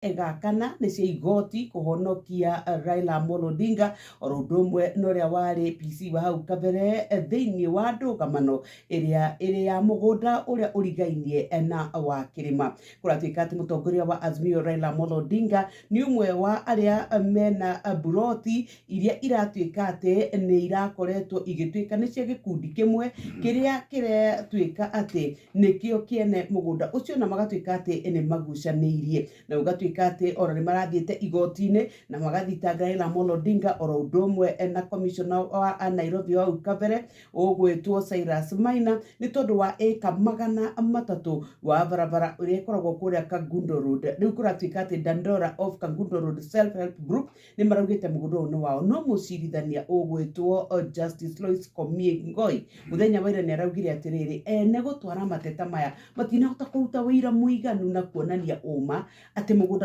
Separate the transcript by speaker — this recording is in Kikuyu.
Speaker 1: Gakana nĩ cia igoti kũhonokia Raila Amolo Odinga oro ũndũ ũmwe na ũrĩa warĩ PC wa hau kabere thĩinĩ wa ndũgamano ĩrĩa ĩrĩ ya mũgũnda ũrĩa ũrigainie na wa kĩrĩma. Kũratuĩka atĩ mũtongoria wa Azimio Raila Amolo Odinga nĩ ũmwe wa arĩa mena buroti iria iratuĩka atĩ nĩ irakoretwo igĩtuĩka nĩ cia gĩkundi kĩmwe kĩrĩa kĩratuĩka atĩ nĩkĩo kĩene mũgũnda ũcio, na magatuĩka atĩ nĩ magucanĩirie, na gũgatuĩka atĩ oro nĩ marathiĩte igoti-inĩ na magathitanga Raila Amolo Odinga oro ũndũ ũmwe na commissioner wa Nairobi wa hau kabere ũgwĩtwo Cyrus Maina nĩ tondũ wa ĩka 300 wa barabara ĩrĩa ĩkoragwo kũrĩa Kangundo Road. Rĩu kũratuĩka atĩ Dandora of Kangundo Road Self Help Group nĩ maraugĩte mũgũnda ũyũ nĩ wao, no mũcirithania ũgwĩtwo Justice Lois Komie Ngoi mũthenya wa ira nĩ araugire atĩrĩrĩ, ene gũtwara mateta maya matinahota kũruta wĩira mũiganu na kuonania ũma atĩ mũgũnda